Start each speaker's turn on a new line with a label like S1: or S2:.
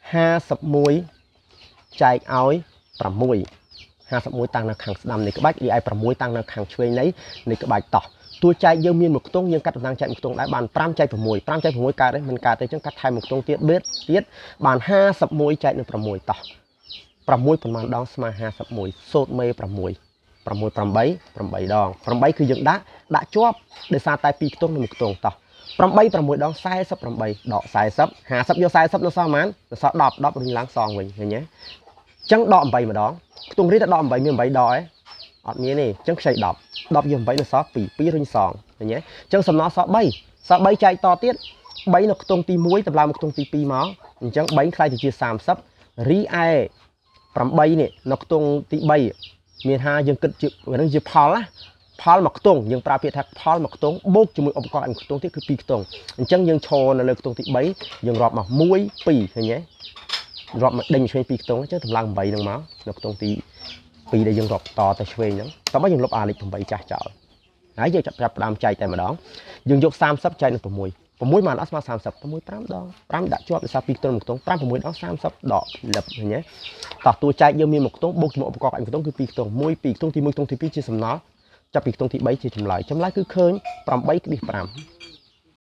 S1: 51ចែកឲ្យ6 51តាំងនៅខាងស្ដាំនៃក្បាច់រីឯ6តាំងនៅខាងឆ្វេងនៃក្បាច់តោះតួចែកយើងមានមួយខ្ទង់យើងកាត់តំណាងចែកមួយខ្ទង់ដែរបាន5ចែក6 5ចែក6កើតទេមិនកើតទេអញ្ចឹងកាត់ថែមមួយខ្ទង់ទៀតបេតទៀតបាន51ចែកនឹង6តោះ6ប្រមាណដងស្មើ51សូត្រមេ6 6 8 8ដង8គឺយើងដាក់ដាក់ជាប់ដោយសារតែ2ខ្ទង់និង1ខ្ទង់តោះ8 6ដង48ដក40 50យក40នៅសល់ប៉ុន្មាននៅសល់10 10រុញឡើងសងវិញឃើញទេអញ្ចឹងដក8ម្ដងខ្ទង់រីតែដក8មាន8ដកឯងអត់មានទេអញ្ចឹងខ្ចី10 10យក8នៅសល់2 2រុញសងឃើញទេអញ្ចឹងសំណល់សល់3សល់3ចែកតទៀត3នៅខ្ទង់ទី1តម្លើងមកខ្ទង់ទី2មកអញ្ចឹង3ខ្លាយទៅជា30រីឯ8នេះនៅខ្ទង់ទី3មានថាយើងគិតជាហ្នឹងជាផលណាផលមួយខ្ទង់យើងប្រើពាក្យថាផលមួយខ្ទង់បូកជាមួយឧបករណ៍មួយខ្ទង់ទៀតគឺ2ខ្ទង់អញ្ចឹងយើងឈរនៅលើខ្ទង់ទី3យើងរាប់មក1 2ឃើញទេរាប់មកដេញឆ្វេង2ខ្ទង់អញ្ចឹងតម្លើង8ហ្នឹងមកនៅខ្ទង់ទី2ដែលយើងរាប់តទៅឆ្វេងហ្នឹងតោះមកយើងលុបអាលេខ8ចាស់ចោលហើយយើងចាប់ផ្ដើមចែកតែម្ដងយើងយក30ចែកនឹង6 6មកអត់ស្មើ30 6 5ដង5ដាក់ជាប់ដោយសារ2ខ្ទង់1ខ្ទង់5 6ដង30ដកលឹបឃើញទេតោះតួចែកយើងមាន1ខ្ទង់បូកជាមួយឧបករណ៍ឯខ្ទង់គឺ2ខ្ទង់1 2ខ្ទង់ទី1ខ្ទង់ទី2ជាសំណល់ចាប់ពីខ្ទង់ទី3ជាចម្លើយចម្លើយគឺឃើញ8.5